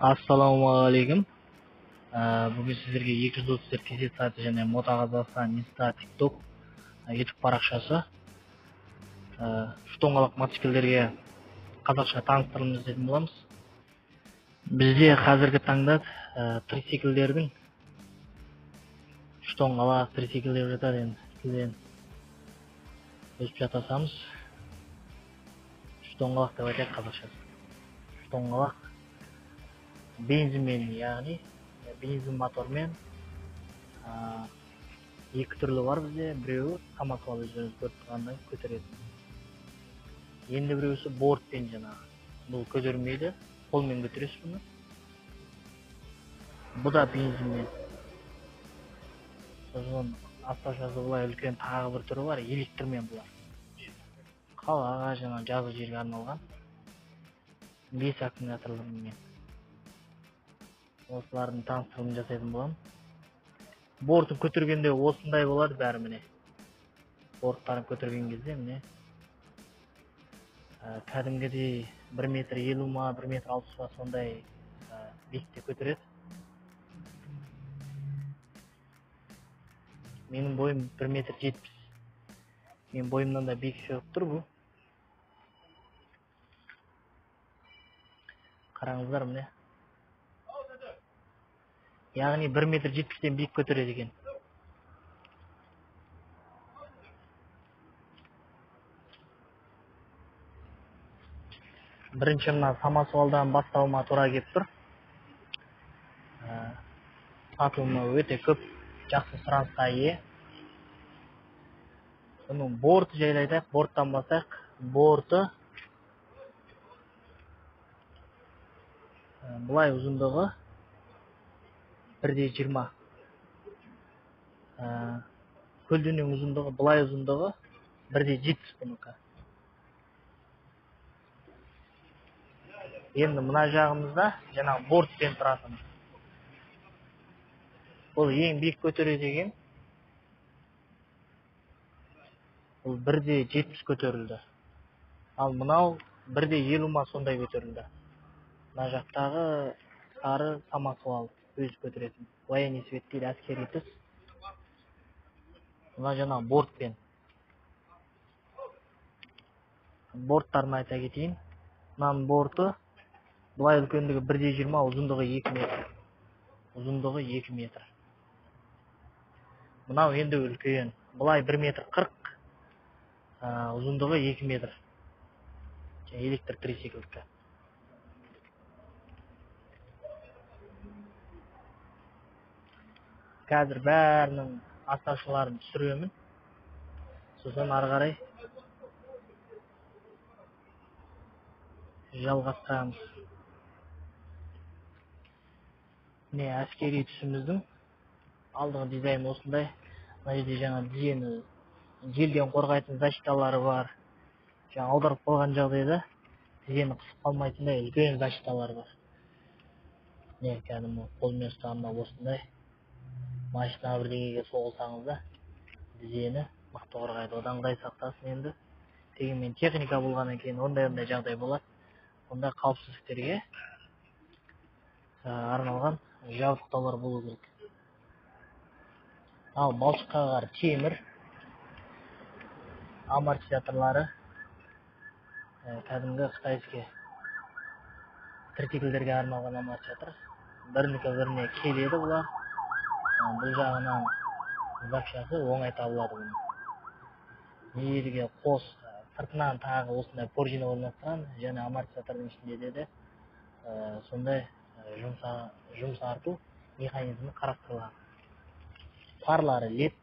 Ассалаумағалейкум. Бүгін сіздерге 234 KZ сайты және Мото Қазақстан, Инста, TikTok, YouTube парақшасы үш доңғалақ мотоциклдерге қазақша таныстырылым жасайтын боламыз. Бізде қазіргі таңда трицикл үш доңғалақ трицикл деп жатады, енді тілден өсіп жатасамыз. Үш доңғалақ деп айтайық қазақшасы. Үш доңғалақ бензинмен, яғни бензин мотормен екі түрлі бар бізде. Біреуі самосвал, өздеріңіз көріп тұрғандай көтеретін. Енді біреусі бортпен, жаңағы. Бұл көтермейді, қолмен көтересіз бұны. Бұ да бензинмен. Сосын асташасы былай үлкен тағы бір түрі бар, электрмен бұлар. Қалаға, жаңа жазғы жерге арналған 5 аккумуляторлармен. Осылардың таныстырылымын жасайтын боламын. Бортын көтергенде осындай болады бәрі, міне. Борттарын көтерген кезде міне кәдімгідей 1 метр 50 ма, 1 метр 60 па сондай биікте көтереді. Менің бойым 1 метр 70. Менің бойымнан да биік шығып тұр бұл. Қараңыздар міне. Яғни 1 метр 70-тен биік көтереді екен. Бірінші мына самосвалдан бастауыма тура келіп тұр. Сатылымы өте көп, жақсы сұранысқа ие. Бұның борты жайлы айтайық, борттан бастайық. Борты былай ұзындығы 1,20. Көлденең ұзындығы, былай ұзындығы 1,70 бұныкі. Енді мына жағымызда жаңағы бортпен тұратын. Бұл ең биік көтереді екен. Бұл 1,70 көтерілді. Ал мынау 1,50 ма сондай көтерілді. Мына жақтағы сары самосвал өзі көтеретін. Военный свет дейді, әскери түс. Мына жаңа бортпен. Борттарын айта кетейін. Мынаның борты былай үлкендігі 1,20, ұзындығы 2 метр. Ұзындығы 2 метр. Мынау енді үлкен. Былай 1 метр 40, ұзындығы 2 метр. Электр трицикл. Қазір бәрінің асташыларын түсіремін. Сосын ары қарай жалғастырамыз. Міне әскери түсіміздің алдыңғы дизайны осындай. Мына жерде жаңа тізені желден қорғайтын защиталары бар. Жаңа аударып қойған жағдайда тізені қысып қалмайтындай үлкен защиталары бар. Міне кәдімгі қолмен ұстағанда осындай. Машина бірдеңеге соғылсаңыз да тізені мықты қорғайды. Одан құдай сақтасын енді. Дегенмен техника болғаннан кейін ондай жағдай болады. Онда қауіпсіздіктерге арналған жабдықтаулар болу керек. Ал балшыққа қағар темір амортизаторлары кәдімгі қытайский трицикл арналған амортизатор. Бірінікі біріне келеді бұлар. Бұл жағынан запчасы оңай табылады бұның. Негізгі қос сыртынан тағы осындай пружина орналасқан және амортизатордың ішінде де сондай жұмсарту механизмі қарастырылған. Фарлары лед,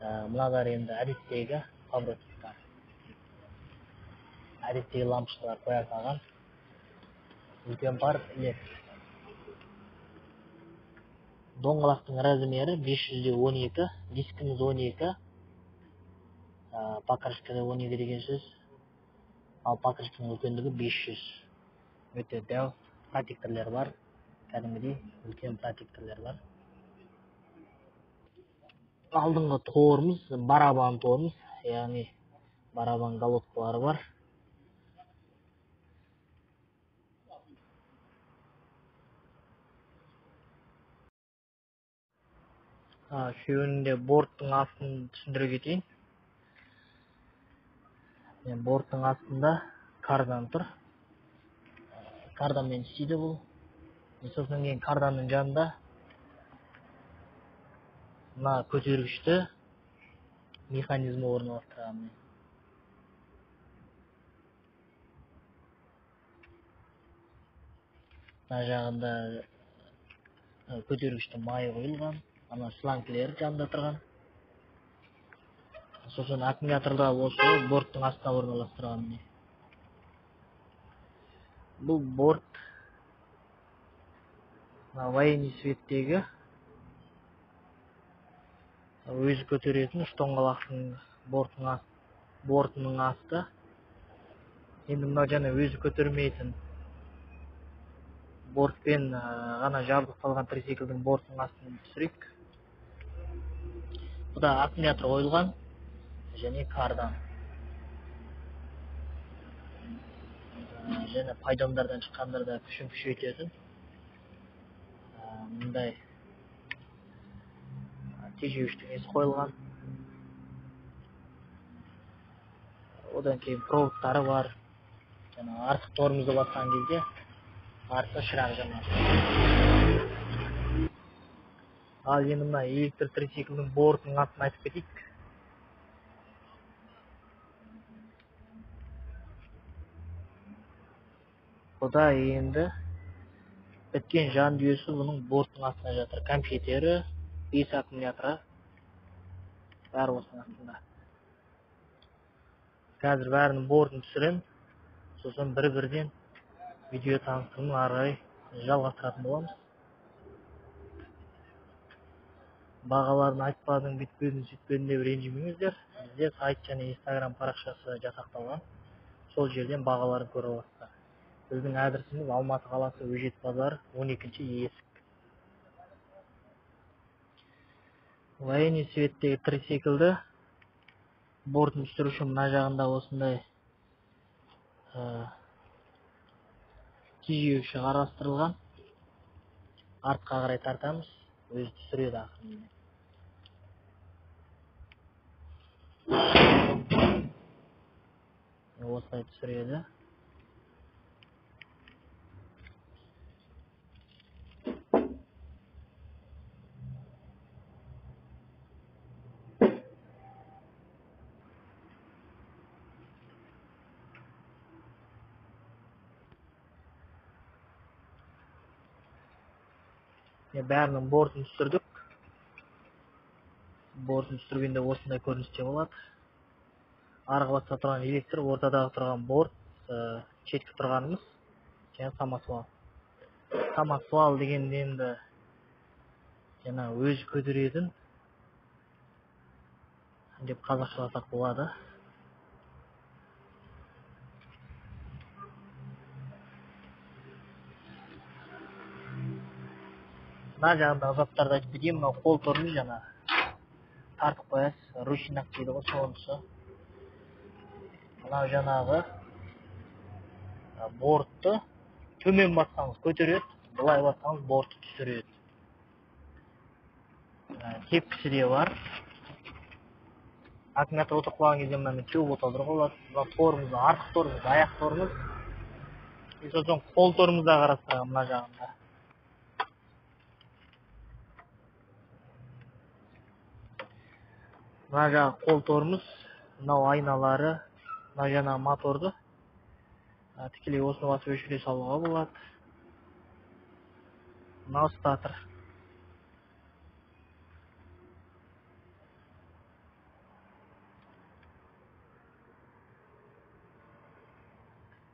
мыналар енді әдеттегі поворотниктар. Әдеттегі лампочкалар қоя салған. Үлкен фар лед. Доңғалақтың размері 512, дискіміз 12, покрышкада 12 деген сөз. Ал покрышканың үлкендігі 500. Өте дәу протекторлер бар. Кәдімгідей үлкен протекторлер бар. Алдыңғы торымыз барабан торымыз, яғни барабан головкалары бар. Үшеуінің де борттың астын түсіндіре кетейін. Мен борттың астында кардан тұр. Карданмен істейді бұл. Сосын кейін карданның жанында мына көтергішті механизмі орналастырған. Мына жағында көтергіштің майы құйылған, ана шлангілері жанында тұрған. Сосын аккумуляторда осы борттың астына орналастырған. Бұл борт мына военный светтегі өзі көтеретін үш доңғалақтың бортының асты. Енді мынау жаңа өзі көтермейтін бортпен ғана жабдықталған трисиклдің бортының астын түсірейік. Бұда аккумулятор қойылған және кардан. Және пайдомдардан шыққандарда күшін күшейтетін мындай тежеуіштің несі қойылған. Одан кейін проводтары бар. Жаңа артық тормозды басқан кезде артқы шырақ жанады. Ал енді мына электр трисиклдің бортының атын айтып кетейік. Бұда енді біткен жан жүйесі бұның борттың астына жатыр. Компьютері, 5 аккумуляторы бәрі осының астында. Қазір бәрінің бортын түсіремін, сосын бір-бірден видео таныстырымын ары қарай жалғастыратын боламыз. Бағаларын айтпадың, бүйтпедің, сөйтпедің деп ренжімеңіздер. Бізде сайт және Инстаграм парақшасы жасақталған. Сол жерден бағаларын көре аласыздар. Біздің адресіміз Алматы қаласы Өжет базары 12 есік. Военный светтегі трисиклді бортын түсіру үшін мына жағында осындай тежеуіші қарастырылған. Артқа қарай тартамыз, өзі түсіреді ақырын. Осылай түсіреді. Бәрінің бортын түсірдік. Бортын түсіргенде осындай көріністе болады. Арғы баста тұрған электр, ортадағы тұрған борт, шеткі тұрғанымыз және самосвал. Самосвал дегенде енді жаңа өзі көтеретін деп қазақшаласақ болады. Мына жағындағы заттарды айтып кетейін. Мынау қол торымыз жаңа тартып қоясыз, ручнак дейді ғой, сонысы. Мынау жаңағы бортты төмен бассаңыз көтереді, былай бассаңыз бортты түсіреді. Тепкісі де бар. Аккумулятор отырып қалған кезде мынамен теуіп отыруға болады. Мына торымыз артық торымыз, аяқ торымыз. И сосын қол тормоз да қарастырған мына жағында. Мына жағы қол тормоз, мынау айналары, мына жаңағы моторды тікелей осыны басып өшіре салуға болады. Мынау статор.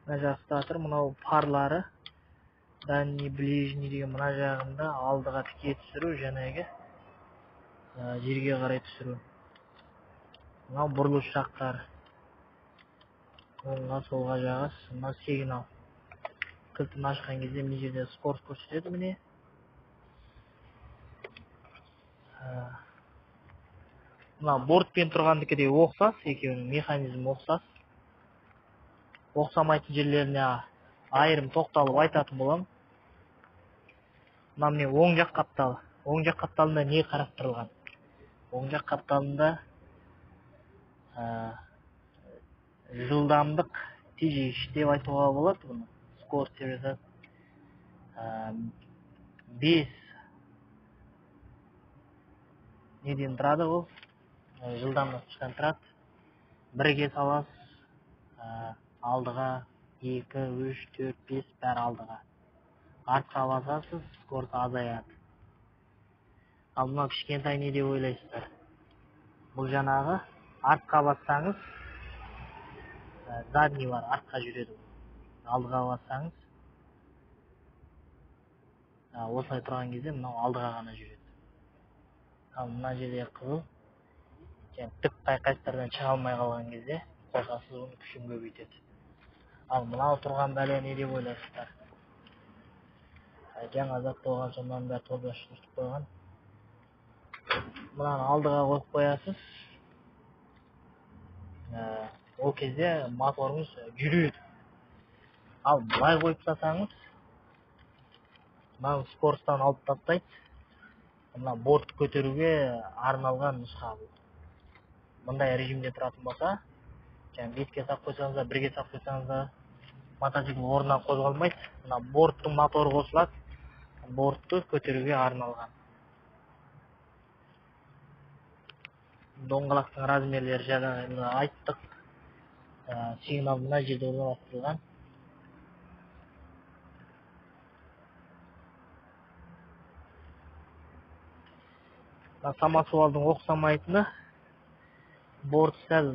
Мына жақ статор, мынау парлары, дальний, ближний деген мына жағында алдыға тіке түсіру, жаңағы жерге қарай түсіру. Мынау бұрылыс жақтары. Оңға, солға жағасыз. Мынау сигнал. Кілтін ашқан кезде мына жерде скорость көрсетеді міне. Мына бортпен тұрғандікі де ұқсас, екеуінің механизмі ұқсас. Ұқсамайтын жерлеріне айырым тоқталып айтатын боламын. Мына міне оң жақ қапталы. Оң жақ қапталында не қарастырылған? Оң жақ қапталында жылдамдық тежегіш деп айтуға болады бұны. Скорость деп жазады. 5 неден тұрады ол? Жылдамдықтан тұрады. Бірге саласыз, алдыға 2, 3, 4, 5 бәрі алдыға. Артқа басасыз, скорость азаяды. Ал мынау кішкентай не деп ойлайсыздар? Бұл жаңағы артқа бассаңыз, задний бар, артқа жүреді. Алдыға бассаңыз, осылай тұрған кезде мынау алдыға ғана жүреді. Ал мына жерде қызыл, және тік қайқайсыздардан шыға алмай қалған кезде қосасыз, оның күшін көбейтеді. Ал мынау тұрған бәле не деп ойлайсыздар? Жаңа зат болған соң мынаның бәрі торда шұқып қойған. Мынаны алдыға қойып қоясыз. Ол кезде моторыңыз жүреді. Ал былай қойып тастасаңыз, мынаны скоростан алып тастайды. Мына бортты көтеруге арналған нұсқа бұл. Мындай режимде тұратын болса, жаңа бетке сап қойсаңыз да, бірге сап қойсаңыз да, мотоцикл орнынан қозғалмайды. Мына борттың моторы қосылады, бортты көтеруге арналған. Доңғалақтың размерлері жаңа айттық. Сигнал мына жерде орналастырылған. Мына самосвалдың ұқсамайтыны борт сәл,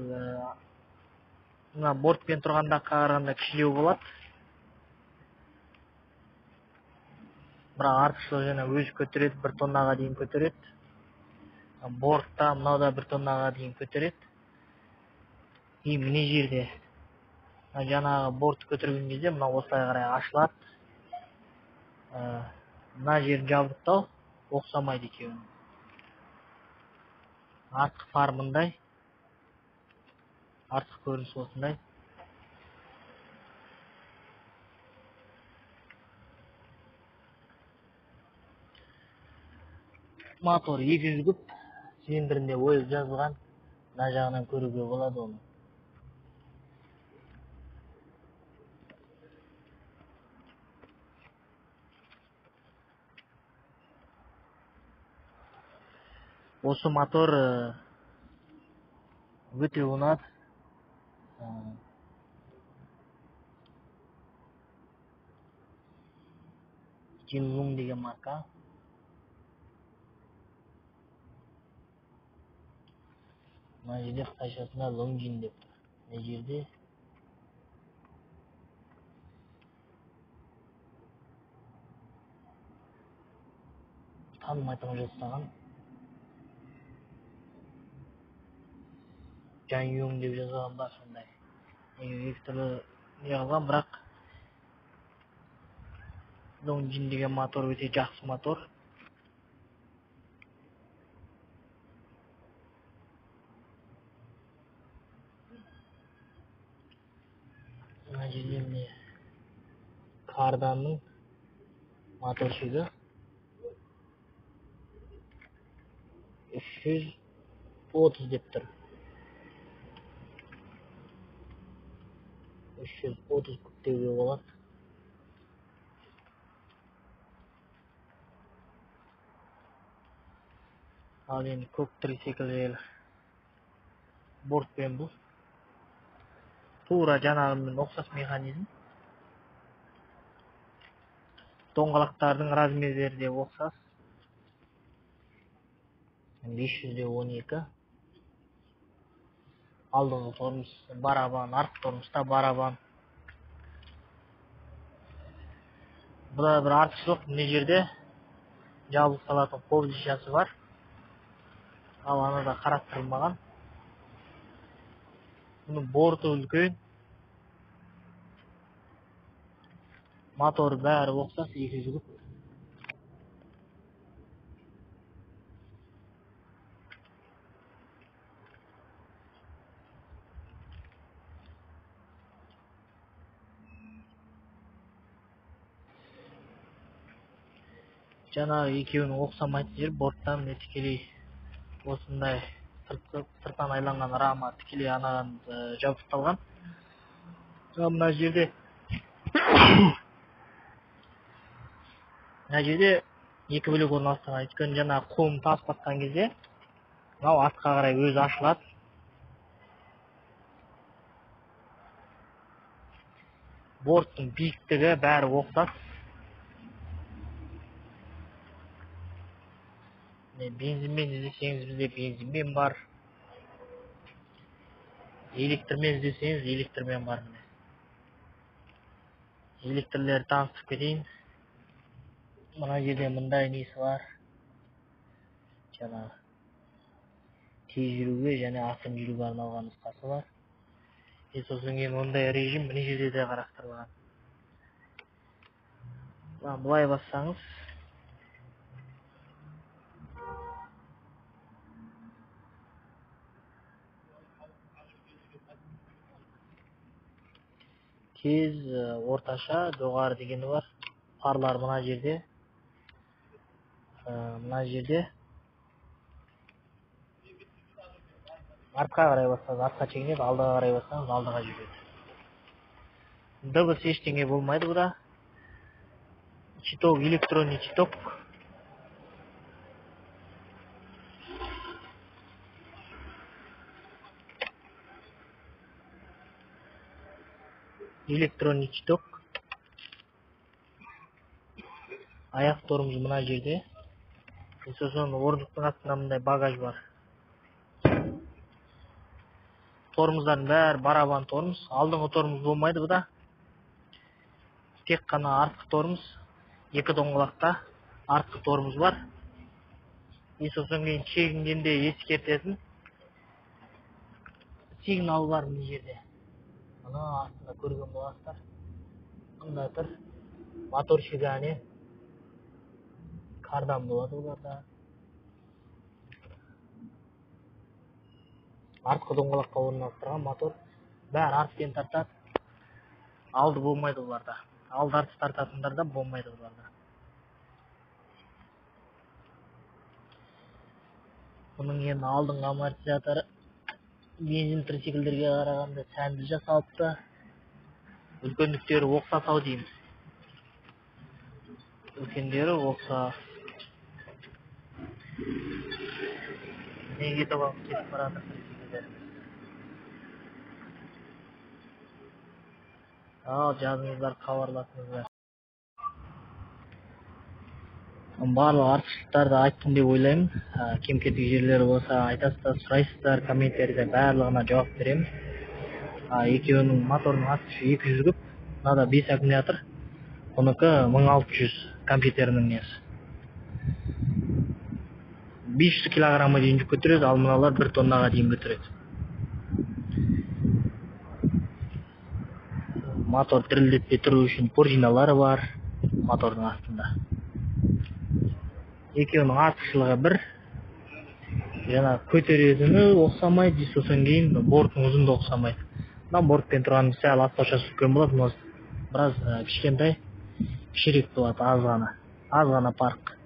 мына бортпен тұрғанда қарағанда кішілеу болады. Бірақ артықшылығы жаңа өзі көтереді, 1 тоннаға дейін көтереді. Бортта мынау да 1 тоннаға дейін көтереді. И міне жерде жаңағы бортты көтерген кезде мынау осылай қарай ашылады. Мына жерін жабдықтау ұқсамайды екеуінің. Артқы фар мындай, артқы көрініс осындай. Мотор 200 куб, цилиндрінде ойып жазылған, мына жағынан көруге болады оны. Осы мотор өте ұнады. Jinlong деген марка. Мына жерде қытайшасында Longjin деп тұр. Мына жерде танымайтын жасаған. Жанюң деп жазған ба сондай. Екі түрлі не қылған, бірақ Longjin деген мотор өте жақсы мотор. Мына жерде міне карданның моторшигі 330 деп тұр. 330 куб деуге болады. Ал енді көк трицикл бортпен бұл. Тура жаңағымен ұқсас механизм. Доңғалақтардың размерлері де ұқсас. 512. Алдыңғы тормоз барабан, артқы тормозда барабан. Бұда бір артықшылық, мына жерде жабылып салатын қобдишасы бар. Ал анада қарастырылмаған. Бұның борты үлкен. Моторы бәрі ұқсас, 200 куб. Жаңағы екеуінің ұқсамайтын жері борттан міне тікелей осындай сырттан айланған рама тікелей анаған жабдықталған. Мына жерде екі бөлек орналастырған. Өйткені жаңағы құм тас басқан кезде мынау артқа қарай өзі ашылады. Борттың биіктігі бәрі ұқсас. Бензинмен іздесеңіз бізде бензинмен бар. Электрмен іздесеңіз электрмен бар. Электрлерді таныстырып кетейін. Мына жерде мындай несі бар. Жаңағы тез жүруге және ақырын жүруге арналған нұсқасы бар. Сосын кейін ондай режим мына жерде де қарастырылған. Былай бассаңыз тез, орташа, жоғары дегені бар. Парлар мына жерде. Мына жерде. Артқа қарай бассаңыз, артқа шегінеді, алдыға қарай бассаңыз, алдыға жүреді. Дыбыс ештеңе болмайды бұда. Щиток, электронный щиток. Электронный щиток. Аяқ тормоз мына жерде. Сосын орындықтың астында мындай багаж бар. Тормоздардың бәрі барабан тормоз. Алдыңғы тормоз болмайды бұда. Тек қана артқы тормоз. Екі доңғалақта артқы тормоз бар. Сосын кейін шегінгенде ескертетін сигнал бар мына жерде. Мына астында көрген боласыздар. Мында тұр. Мотор шегіне кардан болады бұларда. Артқы доңғалаққа орналастырған мотор. Бәрі артпен тартады. Алды болмайды бұларда. Алды арты тартатындар да болмайды бұларда. Бұның енді алдыңғы амортизаторы бензин трицикілдерге қарағанда сәнді жасалыпты. Үлкендіктері ұқсас ау деймін. Үлкендері ұқсас. Неге табан кетіп барады трицикілдеріміз. Ал жазыңыздар, хабарласыңыздар. Барлық артықшылықтарды айттым деп ойлаймын. Кем-кетік жерлері болса айтасыздар, сұрайсыздар, комментарийде барлығына жауап беремін. Екеуінің моторының ат күші 200 куб, мынада 5 аккумулятор, бұныкі 1600 компьютерінің несі. 500 килограммға дейін жүк көтереді, ал мыналар 1 тоннаға дейін көтереді. Мотор дірілдетпей тұру үшін пружиналары бар мотордың астында. Екеуінің артықшылығы бір, жаңа көтеретіні ұқсамайды, сосын кейін борттың ұзындығы ұқсамайды. Мына бортпен тұрған сәл астаушасы үлкен болады, мына біраз кішкентай, кішірек болады, аз ғана, аз ғана парк.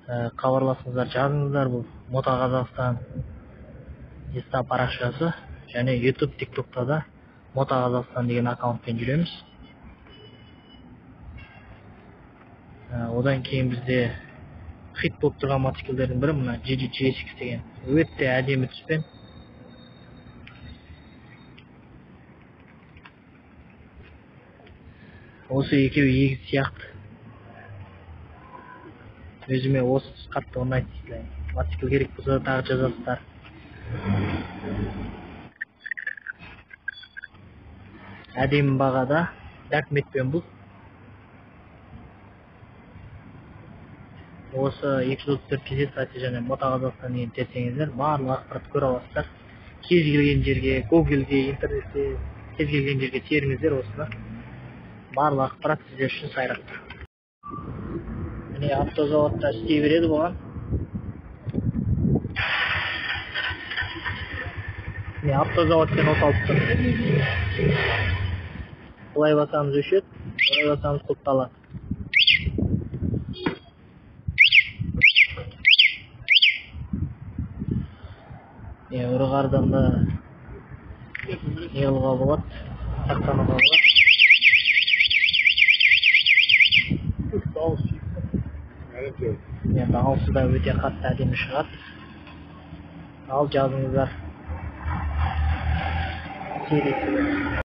Хабарласыңыздар, жазыңыздар. Бұл Мото Қазақстан Инста парақшасы және YouTube, TikTok'та да Мото Қазақстан деген аккаунтпен жүреміз. Одан кейін бізде хит болып тұрған мотоциклдердің бірі мына GG деген. Өте әдемі түспен. Осы екеуі егіз сияқты. Өзіме осы түс қатты ұнайды. Мотоцикл керек болса тағы жазасыздар. Әдемі бағада, документпен бұл. Осы 234 KZ сайты және Мото Қазақстан деген терсеңіздер, барлық ақпаратты көре аласыздар. Кез келген жерге, Google'ге, интернетте, кез келген жерге теріңіздер осыны. Барлық ақпарат сіздер үшін сайрап тұр. Міне автозаводта істей береді бұған. Міне автозаводпен оталып тұр. Былай басамыз өшеді, былай басамыз құлыпталады. Ұры-қардан да не қылуға болады, сақтануға болады. Дауысы да өте қатты әдемі шығады. Ал жазыңыздар. Сериясы.